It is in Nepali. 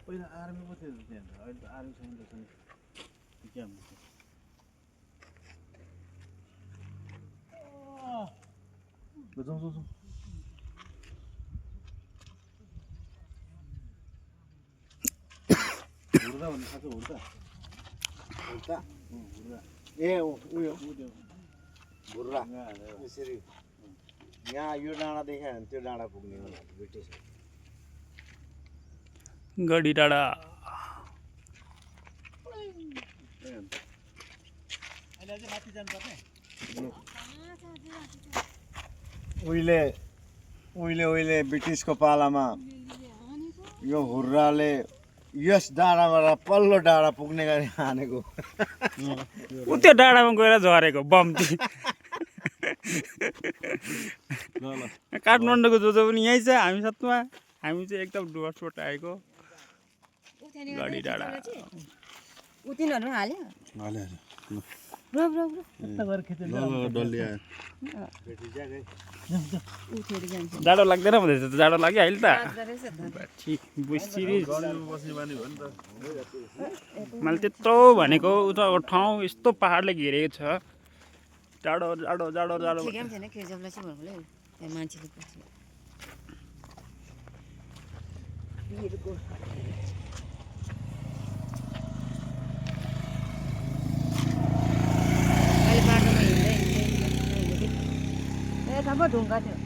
पहिला आर्मी पो थियो त्यहाँ त अहिले त आर्मी छैन रहेछ नि क्या जाउँ जाउँ जाउँ हुर्दा भन्ने खाँचो हुर्दा हुर्दा हुर्दा ए उयो त्यो भुर्रा यसरी यहाँ यो डाँडा देखायो भने त्यो डाँडा पुग्ने हो ब्रिटिस गडी डाँडा उहिले उहिले उहिले ब्रिटिसको पालामा यो हुर्राले यस डाँडाबाट पल्लो डाँडा पुग्ने गरी हानेको ऊ त्यो डाँडामा गएर झरेको बम्ती काठमाडौँको जो पनि यहीँ छ हामी साथमा हामी चाहिँ एकदम डुवर्सबाट आएको गडी डाँडा उतिनहरु हाल्यो हाले रोब रोब डल्ले उठेर जान्छ जाडो लाग्दैन भन्दैछ त जाडो लाग्यो अहिले त बस्ने बानी हो नि त मैले त्यत्रो भनेको उता ठाउँ यस्तो पहाडले घेरेको छ जाडो जाडो जाडो जाडो ठिकै पनि छैन केजबलाई चाहिँ भन्नुलाई त्यहाँ मान्छेले पुग्छ बिरको अहिले बाटोमा हिँड्दै ए थाहा ढुङ्गा थियो